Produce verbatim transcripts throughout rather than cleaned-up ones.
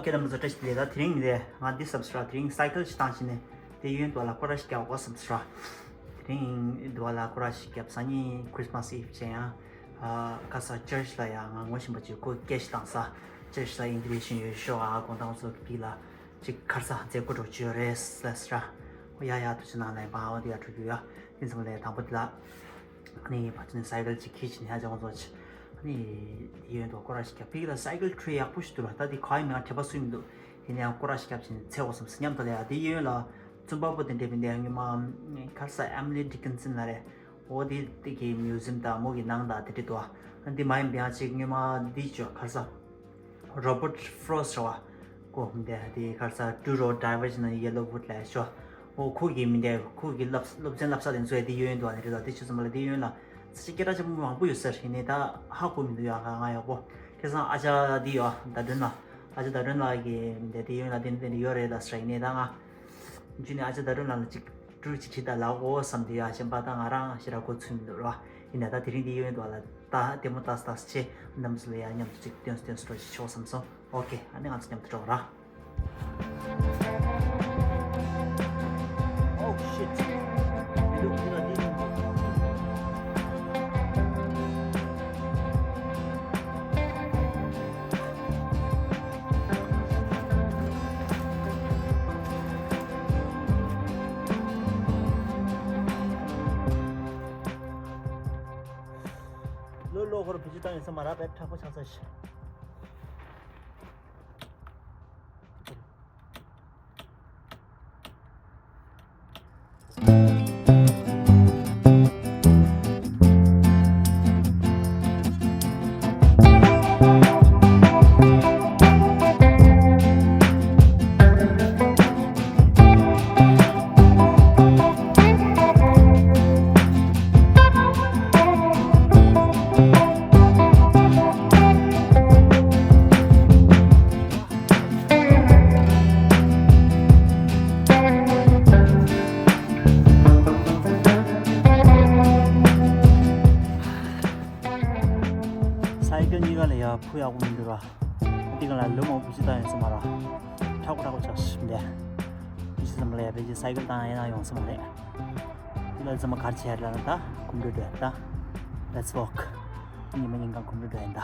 ཁྱེད་རྣམ་ཚོ་བཀྲ་ཤིས་བདེ་ལེགས། ད་དེ་རིང་ནི་ང་འདི་བསམ་སོང་ར། དེ་རིང་སའི་ཀལ་ཞིག་བཏང་ཕྱིན་ནས་དེ་གཡོན་དུ་ལ་སྐོར་ར་ཞིག་རྒྱག་དགོས་བསམ་སོང་ར། དེ་རིང་འདི་བ་ལ་སྐོར་ར་ཞིག་རྒྱབ། སང་ཉིན་Christmas Eve་བྱས་ཡང་ཁ་སང་church་ལ་ཡང་ང་ངོ་ཤེས་པ་ཅིག་ཁོ་སྐད་ཞིག་བཏང་ས། church་ལ་invitation་ཡོད་ཤོག་ཨ། དགོང་དག་ཚོ་གི་ལ་ཅིག་ཁར་ས་མཛད་སྒོ་འགྲོ་རྒྱུ་ཡོད་རེད་ཟེར་སོང་ར། ཡ་ཡ་ཐུགས་རྗེ་གནང་ལན་པ། འོ་དེ་ཡ་འགྲོ་རྒྱུ་ཡ། དེ་ཚོ་ལས་དང་པོ་དེ་ལ། ཨ་ནི་ཕར་ཚུར་ནས་སའི་ཀལ་ཅིག་ཁྱེར་ཕྱིན་ནས་ཧ་ཅང་ཚོ་ཆེ། ཨ་ནི་དེ་གཡོན་དུ་སྐོར་ར་ཞིག་རྒྱབ། ཕ་གི་ལ་སའི་ཀལ་ཁྲིད་ཡག་པོ་ཞིག་འདུག་ར། ད་དེ་ག་ཡིན་མིན་ང་དྲན་པ་སུ་ཡིན་མི་འདུག། ཡིན་ནའང་སྐོར་ར་ཞིག་རྒྱབ་ཕྱིན་ནས་འཚོལ་དགོས་བསམ་སོང་། མཉམ་དུ་ལ་ཡ་དེ་གཡོན་ལ་རྩོམ་པ་པོ་དེ་འདྲས་མི་འདུག་ཡ། སྔོན་མ་ག་རེ་ཟ་Emily Dickinson་ལ་རེད། འོ་དེ་དེ་གི་museum་དང་མོ་གི་ནང་དང་དེ་འདྲས་འདུག་ཨ། འདི་མ་ཡིན་པ་ཡང་ཅིག་སྔོན་མ་འདི་ཅོ་ག་རེ་ཟ། Robert Frost་རེད་བ། ཀོ་མི་འདུག་དེ་ག་རེ་ཟ། Do Row Diversion on Yellow Wood་ལབ་ཤོག། འོ་ཁོ་གི་མི་འདུག་ཁོ་གི་སློབ་སློབ་ཚན་བསླབ་ས་དེ་ཚོ་ཡ་དེ་གཡོན་དུ་ཨ་ནི་རེད་ད། དེ་ཆུ་ཚོད་མ་ལ་དེ་གཡོན་ལ་ས་ཆ་སྐད་གྲགས་ཆེན་པོ་མང་པོ་ཡོད་ས་རེད། ཡིན་ནའི་ད་ཧ་གོ་མི་འདུག་ཡ། ང་ང་ཡག་པོ། ཁ་སང་ཨ་ཅག་འདི་ཡོད་ཟླ་སྒྲོན་ལགས། ཨ་ཅག་ཟླ་སྒྲོན་ལགས་ཀྱི་མི་འདུག་དེ་གཡོན་ལ་དེ་འདི་འདི་ཡོད་རེད་ད་ཟེར། ཡིན་ནའི་ད་ང་འཇུ་ནས་ཨ་ཅག་ཟླ་སྒྲོན་ལགས་ལ་ཅིག་སྤྲུལ་ཅིག་བྱེད་ད་ལབ་དགོས་བསམ་དུས་ཡ་གཞན་པ་ད་ང་རང་ཞེ་དྲག་གོ་ཚོད་མི་འདུག་ར། ཡིན་ནའི་ད་དེ་རིང་འདི་གཡོན་དུ་ལ་ད་ལྟད་མོ་ལྟ་ལྟ་ཆེ་རྣམས་ལ་ཡ་མཉམ་དུ་ཅིག་སྟོན་སྟོན་སྲོལ་ཞིག་ཆོག་བསམ་སོང་། ཨོ་ཁེ། ཨ་ནི་ང་ཚོ་མཉམ་དུ་འགྲོ་ར། Oh shit. ལོ་ལོ་ཧོར་བུ་ཅི་བཏང་ཡིན་ས་མ་ར་བས་མཁྲེགས་པོ་ཆགས་ས་ཞིག། སའི་ཀལ་གཉིས་ཀ་ལ་ཡ་ཕུ་ཡག་པོ་མི་འདུག་ར། འདི་ག་ལ་ལོ་མང་པོ་ཞིག་བཏང་ཡོད་ས་མ་ར། མཁྲེགས་པོ་མཁྲེགས་པོ་ཆགས་ཤིག་འདི། མི་ཤི་ཙམ་ལ་ཡ་བེ་ཅི་སའི་ཀལ་བཏང་ཡིན་ན་ཡོང་ས་མ་རེད། འདི་ལ་ཙམ་གར་ཆེ་ལ་ན་ད་གོམ་བགྲོད་འགྲོ་ཡ་ད། Let's walk. ཉི་མ་ཉིན་གང་གོམ་བགྲོད་འགྲོ་ཡ་ད།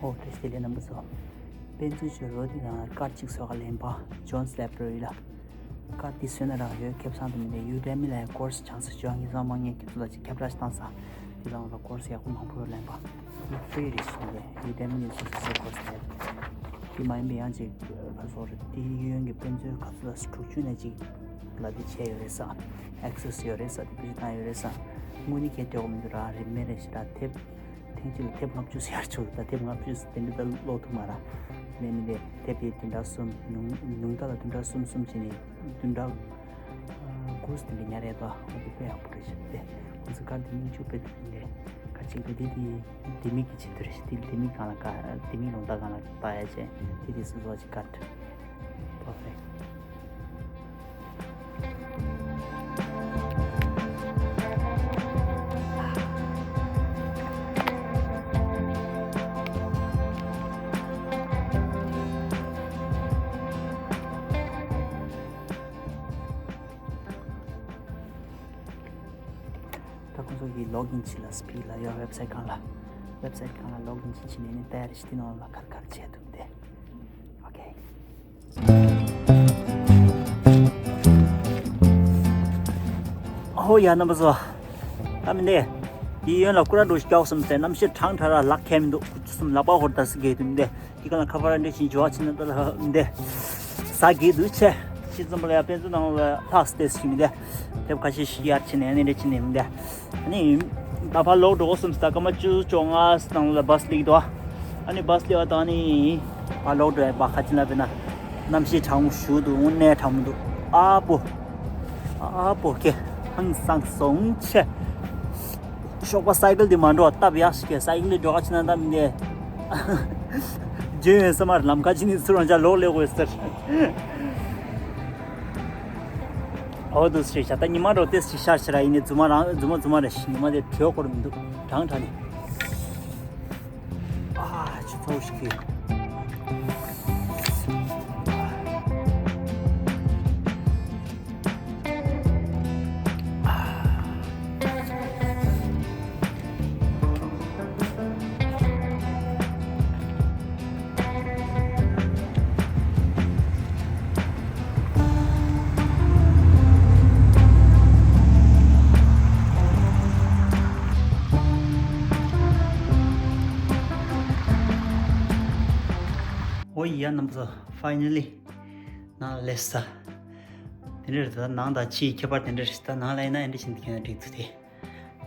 ཨོ་བཀྲ་ཤིས་བདེ་ལེགས་རྣམ་པ་ཚོ། དཔེ་མཛོད་ཆོས་རོ་འདི་ནང་ཀར་གཅིག་བཟོ་ག་ལེན་པ། Jones Library་ལ། ཀར་འདི་བཟོས་ན་རག་ཡོད། ཁེ་བཟང་དུ་མི་འདུག་ཡུ་ཌེ་མི་ལ་ཡང་ཀོར་སི་བྱང་ས་བྱོས། ངེད་ཚང་མ་ངས་ཁྱེད་ཚོ་ལ་ཅིག་ཁྱབ་བསྒྲགས་ཤིག་བཏང་ས། འདི་ནང་ལ་ཀོར་སི་ཡག་པོ་མང་པོ་ཡོད་ལེན་པ། འདི་ཧྥི་རི་རེད་ཤི་འདི་ཡུ་ཌེ་མི་ནས་བཟོ་ས་བཟོས་ཀོར་སི་རེད། འདི་མ་ཡིན་པའི་ཡང་ཅིག་ག་བཟོ་རེད། འདི་གཡོན་གྱི་དཔེ་མཛོད་ག་ཚོད་ལ་དྲུག་ཅུ་ནས་ཅིག་ལ་འདི་བྱས་ཡོད་རེད་ས། ཨེག་སེ་སི་ཡོད་རེད་ས། འདི་བེད་སྤྱོད་བཏང་ཡོད་རེད་ས། དངོས་གནས་ཁྱད་སྤྱོད་མི་འདུག་ར། རིན་མེད་རེད་ཤི་ར། དེབ་ཐེངས་གཅིག་ལ་དེབ་ལྔ་བཅུ་ཟེར་ཡར་བྱུང་། ད་དེབ་ལྔ་བཅུ་ཟེར་དེ་འདྲ་ད་ཀློག་ཐུབ་མ་ར། ནས་མི་འདི་དེབ་དེ་བདུན་ཕྲག་གསུམ། ཉུང་ཉུང་མཐའ་ལ་བདུན་ཕྲག་གསུམ་གསུམ་བྱས་ནས་བདུན་ཕྲག་དགུ་ཟེར་དེ་འདྲ་ཉར་ཡས་ད། འོ་དེ་དཔེ་ཡག་པོ་རེད་ཤག་དེ་ཁོང་ཚོ་ཀར་དེ་སྙིང་རྗེ་དཔེ་འདུག་དེ་འདྲ་ག་ཅིག་རེད། དེ་དེ་ལྡེ་མིག་གི་ཆེད་དུ་རེད་ཤག་དེ་ལྡེ་མིག་སྒང་ལ་ཀ་ལྡེ་མིག་ལུང་ཐག་སྒང་ལ་བལྟ་ཡ་བྱས། དེ་དེ་སོ་སོ་ཅིག་ཀར། Perfect. ད་ཁོང་ཚོ་གི་ལོག་ཨིན་བྱེད་ལ་སྤི་ལ་ཡོད། ཝེབ་སའིཊ་སྒང་ལ། ཝེབ་སའིཊ་སྒང་ལ་ལོག་ཨིན་བྱེད་ནས་ནི་ལྟ་ཡ་རེད་ཤག་དེ་ནང་ལ་ག་རེ་ག་རེ་བྱས་འདུག་དེ། ཨོ་ཁེ། ཧོ་ཡ་རྣམ་པ་ཚོ། ད་མི་འདི། དེའི་གཡོན་ལ་སྐོར་ར་འགྲོ་ཞིག་རྒྱག་བསམ་སྟེ་གནམ་གཤིས་གྲང་དྲགས་ར་ལག་ཁེལ་མི་འདུག་ཁུ་ཚུ་གསུམ་ལག་པ་ཧོར་ད་སི་གེ་དུ་མི་འདི། དེ་ག་ལ་ཁ་པར་འདྲ་ཞིག་འབྱོར་བ་ཕྱིན་ན་ད་ལ་འདི། ཟ་གི་འདུག་ཆེ། ཤི་ཙམ་པ་ལ་ཡ་དཔེ་མཛོད་ནང་ལ་ལྷག་སྟེ་ཞིག་མི་འདི། དེབ་ཁ་ཤས་ཤིག་ཡར་ཕྱིན་ནས་ནི་འདྲ་ཕྱིན་ནས་མི་འདི། ཨ་ནི། ད་ཕར་ལོག་འགྲོ་དགོས་བསམ་སྟེ་སྐར་མ་བཅུ་བཅོ་ལྔ་ཙམ་ནང་ལ་བྷ་སི་སླེབས་འདུག་ཨ་ནི་བྷ་སི་སླེབས་པ་དང་ནི། ཕར་ལོག་འགྲོ་ཡ་བ་ཁ་ཅིག་ལ་བས་ན། གནམ་གཤིས་གྲང་མོ་ཞེ་དྲག་འདུག་དངོས་གནས་གྲང་མོ་འདུག་ཨ་པོ། ཨ་པོ་ཁེ། ཧང་སངས་སོང་ཆེ། ཞོགས་པ་སའི་ཀལ་འདི་མ་འགྲོ་སྟབས་ཡག་ཤིག་གེ། སའི་ཀལ་འདི་འགྲོ་ག་ཕྱིན་ན་ད་མི་འདི། འཇོན་ཡོད་ས་མ་རེད། ལམ་ཁ་ཅིག་ནས་ཚུར་རང་ཅག་ལོག་སླེབས་དགོས་ཟེར། འོ་འདུག་སེ་བྱས་ད་ཉི་མ་འགྲོ་ཏེ་ཞིག་ཤར་ཤར་ཡིན་ནས་རྫུན་མ་རང་རྫུན་མ་རྫུན་མ་རེད། ཉི་མ་དེ་དྲོད་སྐོར་མི་འདུག་གྲང་དྲགས་ནས། ཨ་ཆུ་ཚ་བོ་ཞིག་གིས། ཨོ་ཡ་རྣམ་པ་ཚོ། Finally ནང་ལ་སླེབས་ས། དེ་འདྲ་རེད། ད་ནང་དང་ཕྱིའི་ཁྱད་པར་དེ་འདྲ་རེད། ད་ནང་ལ་ཡིན་ན་ཨེ་འདྲ་བྱས་ནས་ཁྱོད་ན་འགྲིག་ཐུབ་དེ།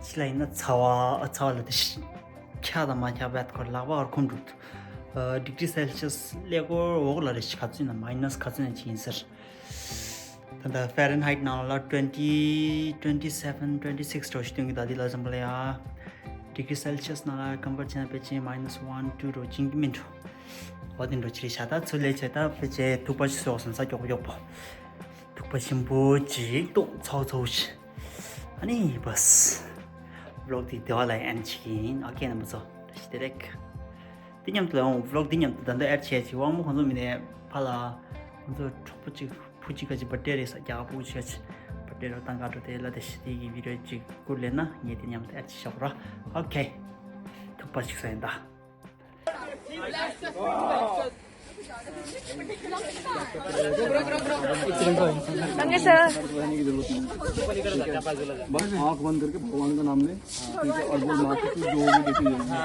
ཕྱི་ལ་ཡིན་ན་ཚ་བ་ཚ་བ་ལ་དེ་ཤི་འཁྱག་དང་མ་འཁྱག་བད་ཁོར་ལག་པ་བར་ཁུམ་འགྲུབ་འདུག་ཨ། Degree Celsius ཀླད་ཀོར་འོག་ལ་རེ་ཞིག་ག་ཚོད་ཡིན་ན། Minus ག་ཚོད་ཡིན་ན་ཅིག་ཡིན་ཟེར། ད་ལྟ་Fahrenheit ནང་ལ་twenty, twenty seven, twenty six འགྲོ་ཞིག་སྟོན་གྱི། ད་འདི་ལ་བསམ་པ་ལ་ཡ། Degree Celsius ནང་ལ་convert བྱས་ན་ཕལ་ཆེར་minus one, two འགྲོ་ཅིག་མིན་འགྲོ། འོ་དེ་འགྲོ་ཅི་རེད་ཤག་ད་ཚུར་སླེབས་བྱས་ད་ཕལ་ཆེར་ཐུག་པ་ཞིག་བཟོས་སོང་། ས་མགྱོགས་པོ་མགྱོགས་པོ། ཐུག་པ་ཞིམ་པོ་ཅིག་ཏོག་ཚ་བོ་ཚ་བོ་ཞིག་ཨ་ནི་བས། Vlog འདི་དེ་བ་ལ་end བྱེད་ཀྱི་ཡིན། ཨོ་ཁེ་རྣམ་པ་ཚོ། བཀྲ་ཤིས་བདེ་ལེགས། འདི་མཉམ་དུ་ལ་ཡང་Vlog འདི་མཉམ་དུ་ད་ལྟ་add བྱས་ཅིག་དབང་མོ་ཁོང་ཚོ་མི་ནས་ཕ་ལ་ཁོང་ཚོ་གྲོགས་པོ་ཅིག་བུ་གཅིག་ག་ཅིག་birthday རེད་ས། རྒྱ་གར་བུ་གཅིག་ག་ཅིག་birthday རོ་བཏང་ག་འགྲོ་དེ་ལ་དེ་ཤི་དེ་གི་video ཅིག་བསྐུར་ལེ་ན་ངས་འདི་མཉམ་དུ་add བྱེད་ཤོག་ར། ཨོ་ཁེ། ཐུག་པ་ཞིག་ས་ཡིན་ད། बस आंख बंद करके भगवान का नाम ले, ठीक है, और बोल, "माँ की तू जो भी देखी है।"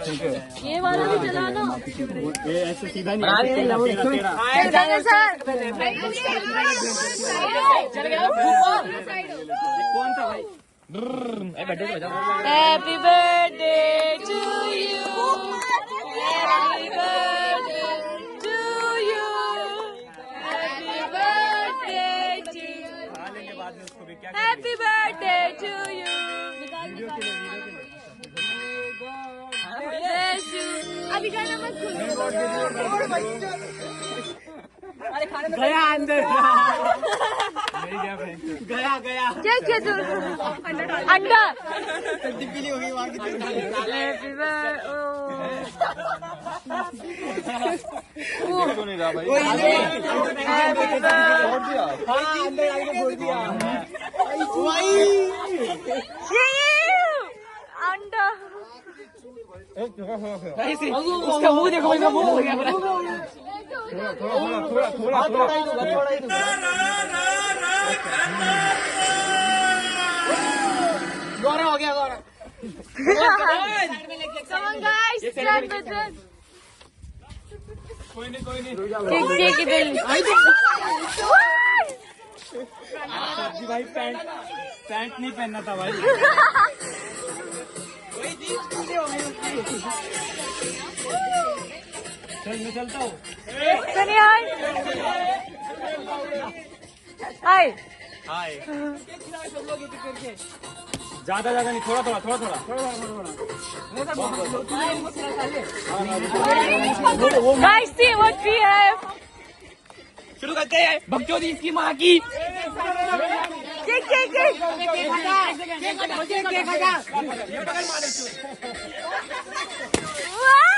ठीक है? ये वाला भी चला दो। माँ की तू बोल। ये ऐसे सीधा नहीं, ऐसे तेरा, तेरा, तेरा। चल जाएगा सर। कौन था भाई? Happy birthday to you. Happy birthday to you. Happy birthday to you. Happy birthday to you. Bless you. अभी गाना मत सुनो। गया अंदर। गया, गया। क्या, क्या जो? अंडा। डिब्बी नहीं होगी वहाँ की। Happy birthday, ओ। क्यों नहीं रहा भाई? Happy birthday। फोड़ दिया। हाँ, अंदर आके फोड़ दिया। वही। ये, ये, अंडा। उसका मुंह देखो, उसका मुंह हो गया। थोड़ा, थोड़ा, थोड़ा, थोड़ा, थोड़ा, थोड़ा। गौरव हो गया, गौरव। Come on, guys, stand with us. कोई नहीं, कोई नहीं। के, के, के दिल। जी भाई, पैंट, पैंट नहीं पहनना था भाई। चल, मैं चलता हूँ। सनी, हाय। हाय। हाय। ज्यादा, ज्यादा नहीं, थोड़ा, थोड़ा, थोड़ा, थोड़ा। Guys, see what we have. शुरू करते हैं। बकचोदी इसकी माँ की। के, के, के? वाह!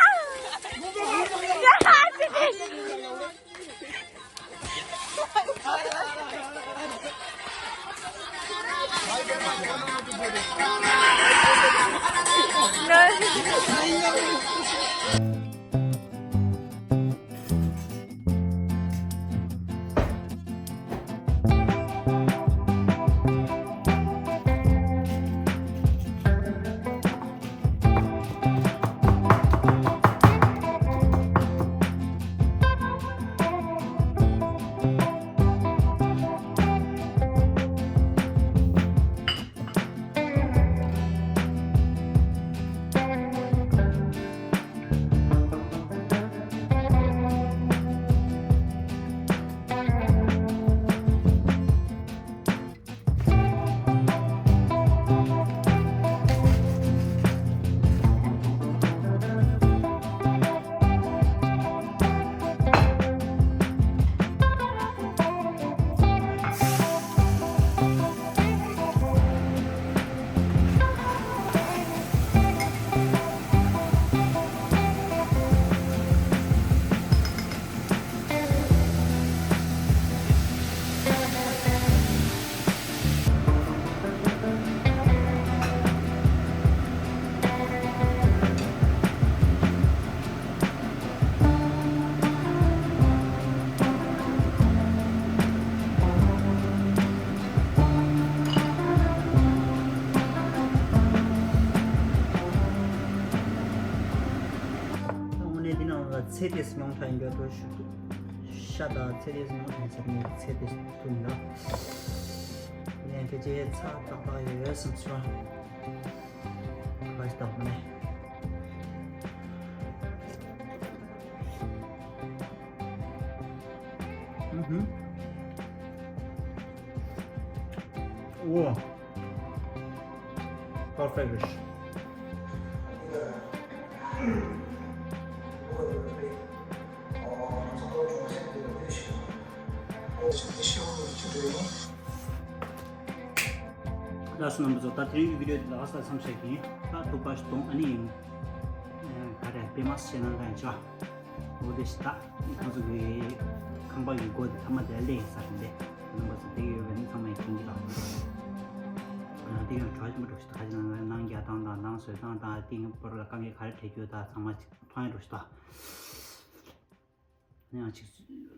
ཚེ་འདིས་མྱོང་ཐལ་ཡིན་རྒྱུ་དུ་ཞུ། ཤ་དང་ཚེ་འདིས་མྱོང་ཐལ་ཚེ་ནི་ཚེ་འདིས་ཐུན་ལ། ནས་དེ་རྗེས་ཚ་ཏག་ཏག་ཡོད་བསམ་ཤོག་བ་ཞིག་དག་མ་ནས། ཨུ་ཧུ། ཨོ། Perfect. ལགས་སོ་རྣམ་པ་ཚོ། ད་དེ་རིང་གི་བི་ཌིའོ་འདི་ལ་ས་མཚམས་བཞག་གིན། ད་ཐུག་པ་ཞིག་གཏོང་ཨ་ནི་ཡིན། ག་རེ་པེ་མ་སི་བྱས་ན་འདྲ་ཡིན་ཆོག་འོ་དེ་ཞིག་ད་ཁོང་ཚོ་གི་ཁང་པ་ཡི་སྒོ་དེ་ཐ་མ་དེ་ལས་ས་རེད་འདི། རྣམ་པ་ཚོ་དེ་ཡོད་པ་ནི་ཚང་མ་ཡི་མཁྱེན་གྱི་རེད། དེ་ཡང་གྲོགས་ཆེན་པོ་འགྲོ་ཞིག་ད་ཁ་ཅིག་ནང་ནང་རྒྱག་སྟངས་དང་ནང་བཟོས་སྟངས་དང་དེ་ཡང་པོ་ར་ལ་དཀའ་ངལ་ག་རེ་འཕྲད་རྒྱུ་ད་ཚང་མ་མཐོང་ཡ་འགྲོ་ཞིག་ད། ཡང་ཅིག་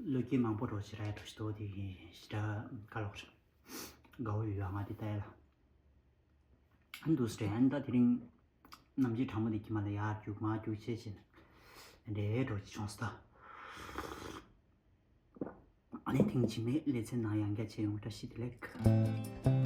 བློས་འགེལ་མང་པོ་རོགས་བྱེད་ར་ཡ་འགྲོ་ཞིག་ཏོ་དེ་ཞེ་དྲག་དཀའ་ལོག་རེད། དགའ་བོ་ཡོད་ཡ་ང་དེ་ལྟ་ཡ་ལ། འདུག་སེ་རེད། ཨ་ནི་ད་དེ་རིང་ནམ་རྒྱུན་གྲང་མོ་དེ་ཁྱི་མ་ལ་ཡར་རྒྱུག་མར་རྒྱུག་བྱེད་བཞིན་འདྲེ་འགྲོ་ཅི་བྱུང་སོང་ད། ཨ་ནི་ཐེངས་རྗེས་མའི་ལེ་ཚན་ནང་ཡང་བསྐྱར་བྱེད་ཡོང་བཀྲ་ཤིས་བདེ་ལེགས།